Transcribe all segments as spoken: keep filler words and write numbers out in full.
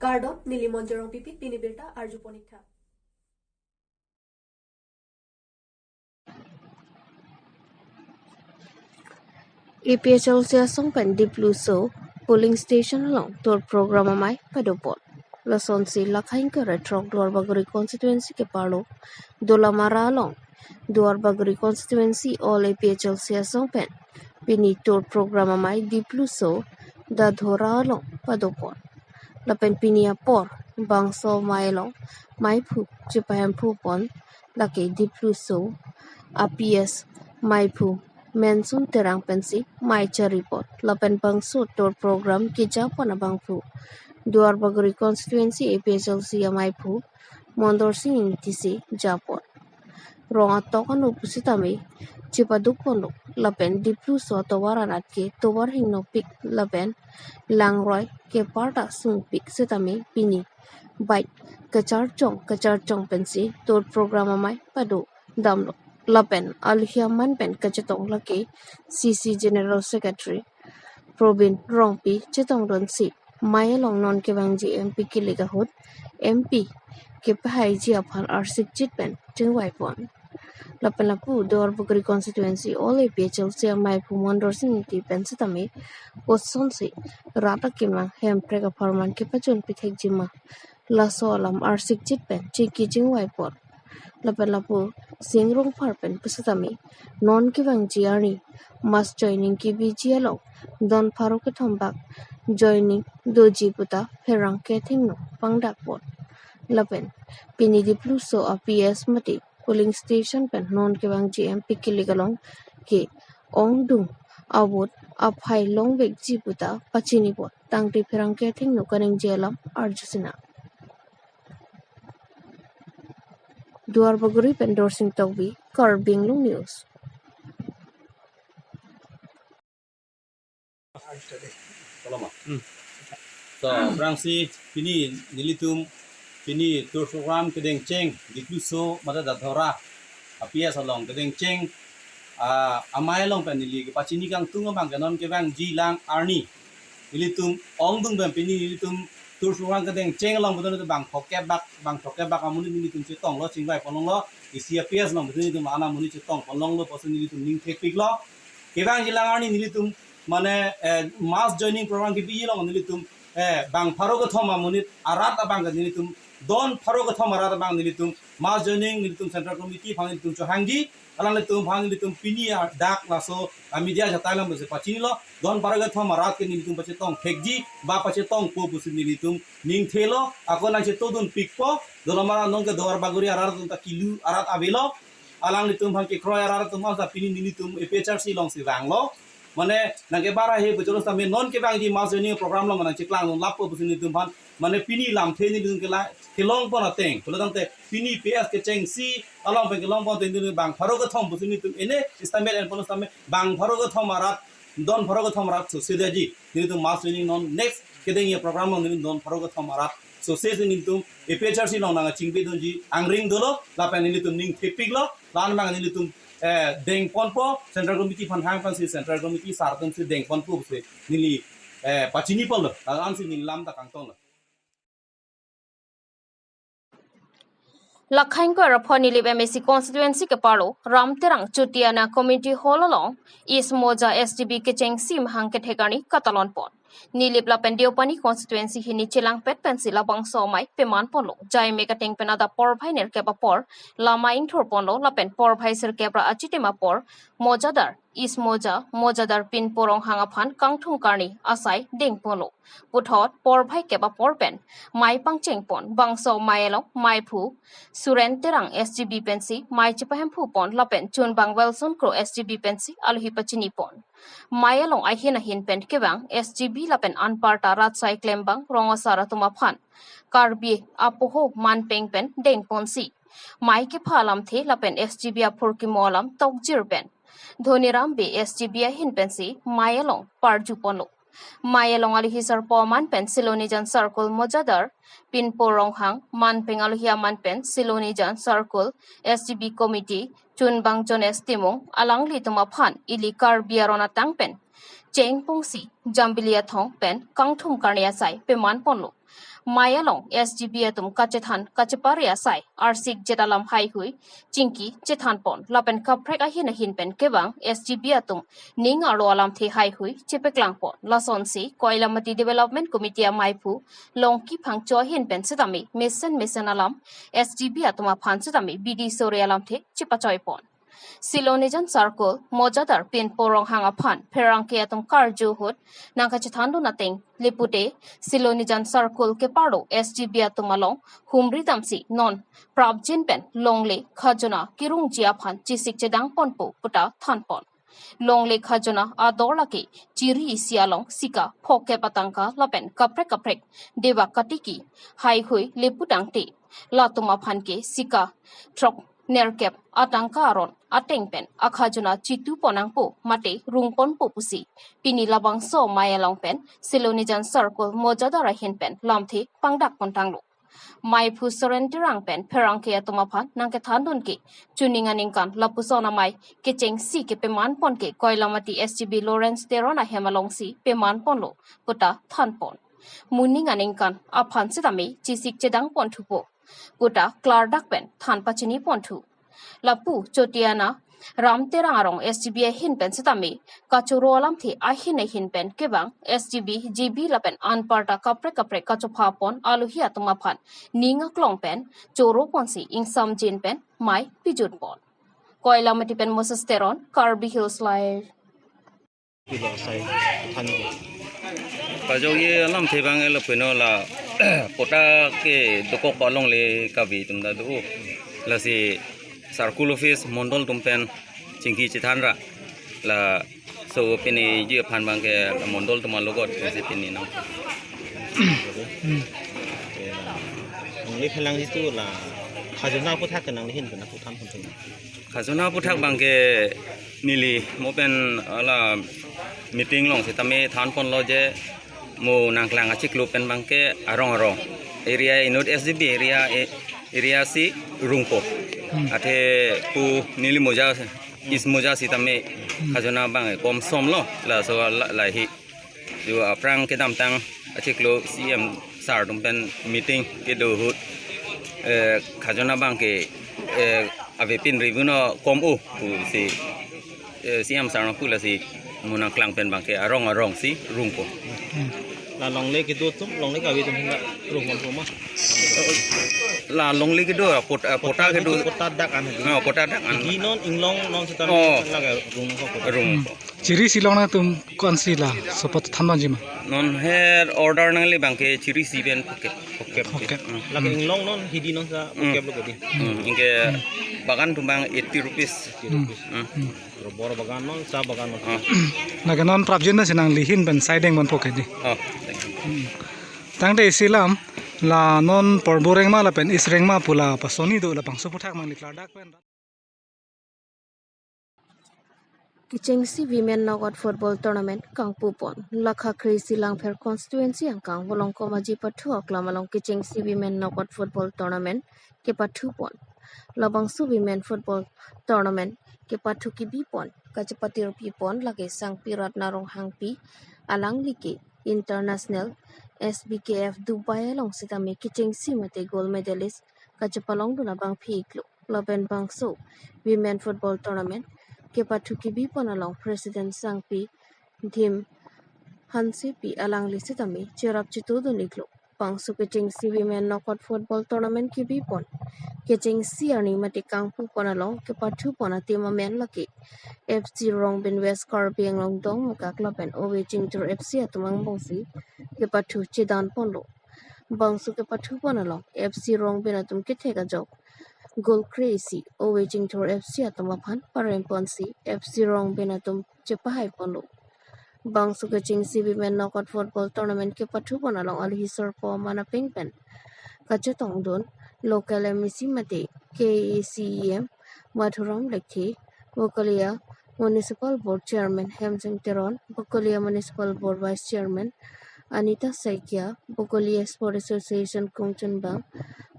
Kardom, neli Monjorong Pipit, pini birta arju ponik tha. A P H L C asong pen Dipluso polling station along tour program amei padopon. Lasonsi Lakhaing Kere Throk Duarbagori constituency keparlo Dolamara along Duarbagori constituency all A P H L C asong pen pini tour program amei Dipluso Dadhora along padopon. Lapen pini apor bangso amei along meiphu chepahemphu pon lake Dipluso a P S meiphu Mensun Terang pensi mei charipon. Lapen bangso tour program kejapon abangphu Duarbagori constituency A P H L C ameiphu Mondorsing Ingti si japon. Rong atok ano pusitame chepaduk ponlo lapen Dipluso atovar anat ke tovar hingnopik lapen langroi keparta sungpik setame pini bike kacharchong kacharchong pensi tour program amei padodamlo. Lapen alohi aman pen kachetong lake C C General Secretary Probin Rongpi chetongdunsi mei along non kevangji M P kilik ahut M P kepahaiji aphan arsikjit pen chingvaipon. Lapen lapu Duarbagori constituency all A P H L C ameiphu Mondorsing Ingti pen setame kosonsi rat akemang Hemprek apharman kepachun pithekji ma, laso alam arsikjit pen chingki chingvaipon. Lapen lapu Sing Rongphar pen pusitame non kevangji arni mass joining keviji along don pharo kethom bak joining doji puta pherangke athengno pangdakpon. Lapen pini Dipluso a P S mate polling station pen non kevangji M P kilik along ke ongdung a-vote aphai longvekji puta pachinipon. Tangte pherangke athengno kaningje alam arjusinang. Duarbagori pen Dorsing Tokbi, Karbi Anglong News. Koloma. Hmm. So, aphrangsi pini nelitum pini tour program kedengcheng Dipluso mate Dadhora a P S along kedengcheng, ah, amei along pen neli kepachini kangtung abang ke non kevangji lang arni nelitum ongdung pen pini nelitum tour program kedengcheng along betul itu bang throkkep bak, bang throkkep bak amonit nelitum chetonglo, chingvai ponlonglo, isi a P S along betul nelitum ana amonit chetong ponlonglo pusi nelitum ning thepiklo. Kevangji lang arni nelitum mane, eh, mass joining program kebi along nelitum, eh, bang pharo kethom amonit arat abang ke nelitum don pharo kethom arat abang nelitum mass joining nelitum Central Committee aphan nelitum chohangji, alanglitum aphan nelitum pini adak laso a media ajatai alam pusi pachinilo, don pharo kethom arat ke nelitum pachetong thekji ba pachetongpo pusi nelitum ning thelo, ako nangchetongdunpikpo, Dolamara non ke Duarbagori arat atum ta kilu arat avelo, alanglitum aphan kekroi arat atum aphan ta pini nelitum A P H L C alongsi vanglo. Mane nangkebar ahe bojoros tame non kevangji mass joining program along nangcheklangdun lapo pusi nelitum aphan. Mane pini lamthe nelitum kela kelongpon ateng. Pulo tangte pini P S kechengsi along pen kelongpon ateng nelitum bang pharo kethom pusi nelitum ene estimate enponlo tame bang pharo kethom arat, don pharo kethom arat sose daji. Nelitum mass joining non next kedengji program along nelitum don pharo kethom arat sose si nelitum A P H L C along nangchingpedunji angring dolo, lapen nelitum ning thepiklo, lan abang nelitum, eh, dengponpo, Central Committee aphan hang pensi Central Committee sar atumsi dengponpo pusi neli, eh, pachiniponlo, la-ansi neli lam ta kangtonglo. Lakhaing Kere aphan Nilip M A C constituency keparlo Ram Terang Chutiana Community Hall along East Moja S G B kechengsi mahang kethek arni katalonpon. Nilip lapen Deopani constituency hini chelangpet pensi labangso amei pemanponlo. Jaimek ateng pen adap porphai nerkep apor lama ingthurponlo lapen porphai sirkep ra achitim apor Mojadar, East Moja, Mojadar Pinpo Ronghang aphan kangthum karni asai dengponlo. Puthot porphai kep apor pen mei pangchengpon, bangso amei along meiphu Suren Terang S G B pensi mei chepahemphupon lapen chunbang Wilson Kro S G B pensi alohi pachinipon. Mei along ahin ahin pen kevang S G B lapen anparta rat asai klembang rong asar atum aphan Karbi apoho manpeng pen dengponsi mei kepha alamthe lapen S G B aphurkimo alam tokjir pen Dhoniram Bey S G B ahin pensi mei along parjuponlo. Mei along alohi sarpo aman pen Silonijan Circle Mojadar Pinpo Ronghang, manpeng alohi aman pen Silonijan Circle S G B Committee, chunbang John S Timung, alanglitum aphan ili Karbi aron atang pen chengpungsi Jambili Athong pen kangthum karni asai pemanponlo. Mei along S G B atum kachethan kachepare asai arsik jet alam haihui chingki chethanpon lapen kaprek ahin ahin pen kevang S G B atum ning arlo alamthe haihui chepaklangpon. Lasonsi Koilamati Development Committee amaiphu Longki Phangcho ahin pen setame mesen mesen alam S G B atum aphan setame bidi sore alamthe chepachoipon. Silonijan Circle mojadar Pinpo Ronghang aphan pherangke atum karju ahut nangkachethandun ateng lepute Silonijan Circle keparlo S G B atum along humri damsi non prapjin pen longle khajona kirungji aphan chesik chedangponpo puta thanpon. Longle khajona ador lake chiri isi along sika phokep atangka lapen kaprek kaprek dewak katiki haihui leputangte latum aphan ke sika throk nerkep atangka aron ateng pen akhajona chituponangpo mate rungponpo pusi pini labangso mei along pen Silonijan Circle mojadar ahin pen lamthe pangdakpontanglo. Meiphu Soren Terang pen pherangke atum aphan nangkethandun ke chuning aningkan lapuson amei kechengsi kepemanpon ke Koilamati S G B Lawrence Teron ahem alongsi pemanponlo puta thanpon. Moning aningkan aphan setame chesik chedangponthupo puta klardak pen than pachiniponthu. Lapu Chotiana Ram Terang arong S G B ahin pen setame kachoro alamthe ahin ahin pen kevang S G B, G B lapen anparta kaprek kaprek kachophapon alohi atum aphan ning aklong pen choroponsi ingsamjin pen mei pijutpon. Koilamati pen Moses Teron, Karbi Hills Live. Pilo asai than. Pajok ye alamthe abang elo peno la pota kedokok alongle kabi atum ta do. Lasi circle office mondol atum pen chingki chethanra. Laso pini ji aphan abang ke mondol atum alogot si pini nang. Nangli phelang jitu la khajona aphuthak ke nangli ahin pen aphu thanpon. Khajona aphuthak abang ke neli mo pen hala meeting along setame thanponlo je mo nangklang achiklo pen abang ke arong arong area inut S G B area, e- area si rungpo. Hmm. Athe pu neli moja, East moja setame khajona abang ke kom somlo, laso la, lahi. Jo aphrang kedamtang achiklo C M sir atum pen meeting kedo ahut, eh, khajona abang ke, eh, avepin ribuno kom o pusi, eh, C M sir nangpu lasi mo nangklang pen abang ke arong arong si rungpo. La longle kedo atum, longle kave atum hinla rungponpo ma? La longle kedo, pot-, eh, pota kedo. Pota dak an. Ah, pota dak an. Hidi non inglong non seta. Oh. Lake rungpo. Rungpo. Chiri isi longnang atum ko-ansi laso apot thanponji ma? Non her order nangli abang ke chiri isi pen phokep. Phokep. Phokep. Hmm. Lake inglong non hidi non sa phokep lo kedi. Hmm. Anke bagan atum abang eighty rupees. Hmm. Hmm. Bor bagan non, cha bagan non. Ah. Lake non prapjin ta si nangli ahin pen saideng ponpo kedi. Oh, thank you. Hmm. Tangte isi alam la non Purbo Rengma lapen East Rengma pu la pasoni do, labangso aphuthak nangli klardak pen. Kechengsi Women Knockout Football Tournament kangpupon. Lakha kre-isi Langpher constituency angkang Volongkom Aji Pathu aklam along kechengsi Women Knockout Football Tournament kepathupon. Labangso Women Football Tournament kepathu kebipon, kachepatirpipon lake Sangpi Ratna Ronghangpi, alangli ke International S B K F Dubai along setame kechengsi mate gold medalist kachepalongdun abangphi iklo. Lapen bangso Women Football Tournament kepathu kebipon along President Sangpi Dhim Hansepi alangli setame cherap chetudun iklo. Bangso kechengsi Women Knockout Football Tournament kebipon, kechengsi arni mate kangpupon along kepathupon ateam amen lake F C Rongbin, West Karbi Anglong Dongmukak lapen Ove Chingthur F C atum angbongsi kepathu chedanponlo. Bangso kepathupon along F C Rongbin atum kethek ajok goal kre-isi, Ove Chingthur F C atum aphan paremponsi F C Rongbin atum chepahaiponlo. Bangso kechengsi Women Knockout Football Tournament kepathupon along alohi sorpo aman apeng pen kachetongdun local M A C mate K A A C E M Madhuram Lekthe, Bokolia Municipal Board Chairman Hemsing Teron, Bokolia Municipal Board Vice Chairman Anita Saikia, Bokolia Sport Association Kongchunbang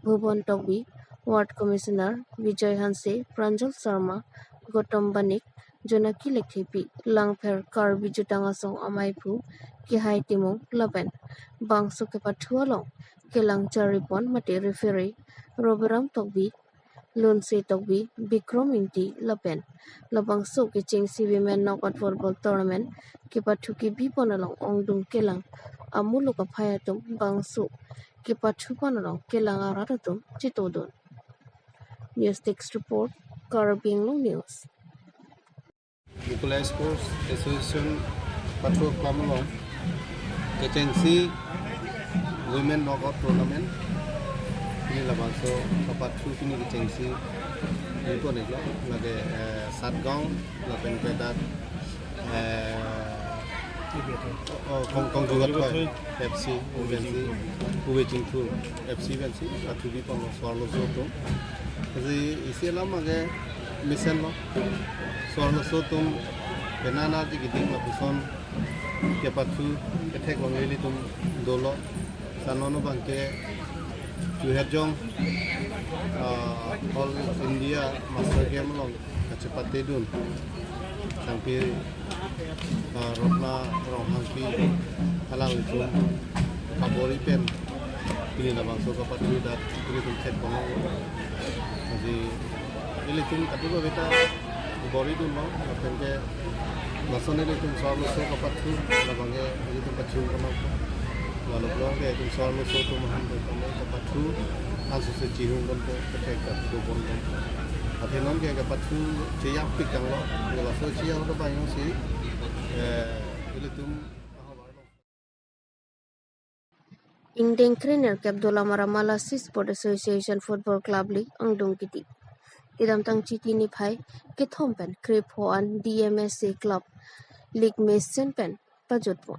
Bhuban Tokbi, Ward Commissioner Bijoy Hanse, Pranjal Sharma, Gautam Banik, Jonaki Lekthepi, Langpher Karbi Jutang Asong amaiphu Kehai Timung lapen bangso kepathu along kelang charipon mate referee Robiram Tokbi, Lunse Tokbi, Bikrom Ingti lapen labangso kechengsi Women Knockout Football Tournament kepathu kebipon along ongdung kelang amuluk aphai atum bangso kepathupon along kelang arat atum chetongdun. News Desk Report, Karbi Anglong News. Mukula Sports Association pathu aklam along kechengsi Women Knockout Tournament pini labangso kapathu pini kechengsi pini pon-iklo lake, eh, Satgaon lapen ke dak, eh, oh, Kong, Kongjugat Thoi F C pensi, Uwe Chingthur F C pensi pathu bipon, Swarloso atum. Jadi isi alam age mesenlo. Swarloso atum penana ji giding lapuson kepathu ketheklongle ilitum dolo. Sano no abangke Chuherjong, ah, All India Master Game along kachepatedun sangpi, ah, Rotna Ronghangpi alanglitum kabor-i pen pini labangso kapathu dak ilitum theklong. Jadi ilitum katuka beta bor-idunlo, lapen ke lason ilitum Swarloso kapathu labangke ilitum pachung kono. Lalu pulang ke ilitum Swarloso atum ahan pen kami kapathu ansu se chihung ponpo, kethek kapathu ponpo. Athe non ke kapathu cheyakpik tanglo, laso cheyaklo abang jongsi, eh, ilitum Ingdeng krenerkep Dolamara Malasi Sport Association Football Club League angdung kiti. Kedamtang Chiti niphai kethom pen krepho an D M S A Club League mesen pen pajutpon.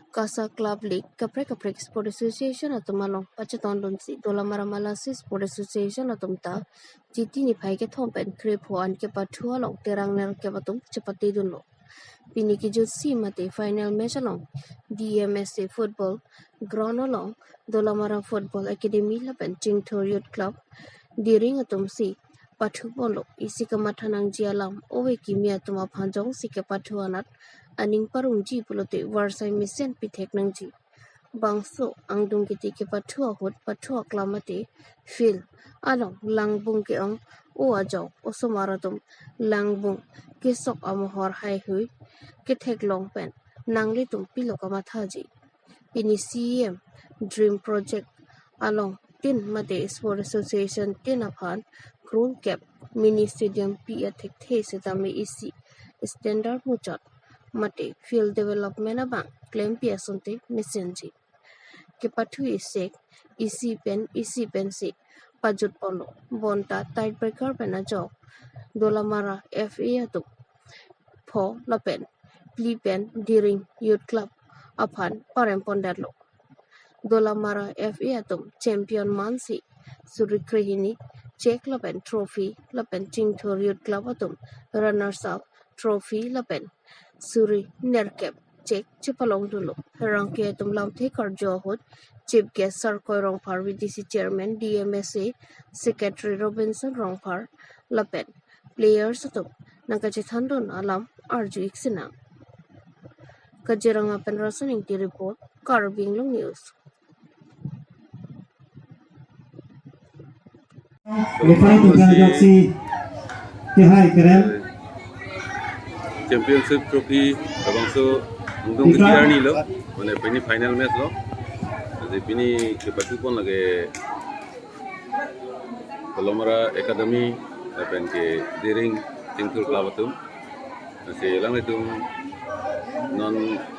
Kasa Club League kaprek kaprek Sport Association atum along pachetongdunsi Dolamara Malasi Sport Association atum ta Chiti niphai kethom pen krepho an kepathu along terang nerkep atum chepatedunlo. Pini kejutsi mate final match along D M S A Football Ground along Dolamara Football Academy lapen Chingthur Youth Club Diring atumsi pathuponlo. Isi kamatha nangji alam ove kimi atum aphan jongsi kepathu anat aning parungji pulote varsai mesen pithek nangji. Bangso angdung kiti kepathu ahut pathu aklam mate field along langbung ke-ong o ajok osomar atum langbung kesok amohor haihui ketheklong pen nanglitum pilo kamathaji. Pini C E M Dream Project along tin mate Sport Association tin aphan krungkep mini stadium pi athekthe setame isi standard muchot mate field development abang klempi asonte mesenji. Kepathu isek isi pen isi pensi pajutponlo. Bonta tiebreaker pen ajok Dolamara F A atum pho lapen phli pen Diring Youth Club aphan parempondetlo. Dolamara F A atum champion mansi suri krehini cheque lapen trophy lapen Chingthur Youth Club atum runners up trophy lapen suri nerkep cheque chepalongdunlo. Pherangke atum lamthe karju ahut Chief Guest Sarkoi Rongphar, V D C Chairman, D M S A Secretary Robinson Rongphar lapen players atum nangkachethandun alam arju-ik sinang. Kaziranga pen Rasan Ingti report, Karbi Anglong News. Referee to Galaxy Kehai Kerem. Championship Trophy labangso angdung kiti arnilo, mane pini final match lo. Jadi pini kepathupon lake Dolamara Academy lapen ke Diring Chingthur Club atum. Lasi alanglitum non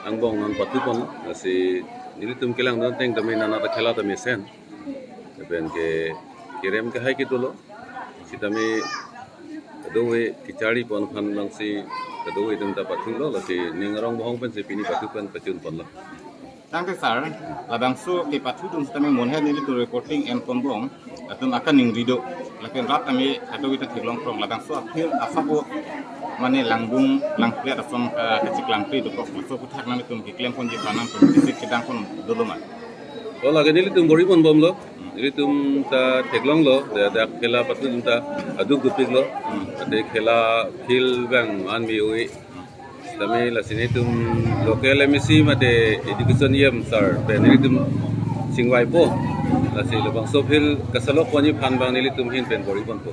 angbong non pathupon. Lasi nelitum kelangdun ateng tame nanata khela ta mesen. Lapen ke kerem kehai kedolo. Sitame kadokave kacharipon aphan abangsi kadokave atum ta pathulo, lasi ning arong bohong pensi pini pathu pen pachunponlo. Tangte sir, labangso kepathudun setame monhe nelitum reporting en ponbom, latum akaningri do, lapen rat tame kadokave ta theklongkrong, labangso aphir asap o mane langbung langplet ason, eh, kachiklangpli dokok, laso aphuthak nanglitum keklemponji aphan nangtum bisi kedangpon dolo ma? O lake nelitum bor-iponbomlo, nelitum ta theklonglo, dak, dak khela pathudun ta aduk dupiklo, ate khela field abang an me-oi. Tame lasi nelitum local M A C mate education E M sir pen nelitum chingvaipo. Lasi labangso aphi kasalok ponji aphan abang nelitum ahin pen bor-i ponpo.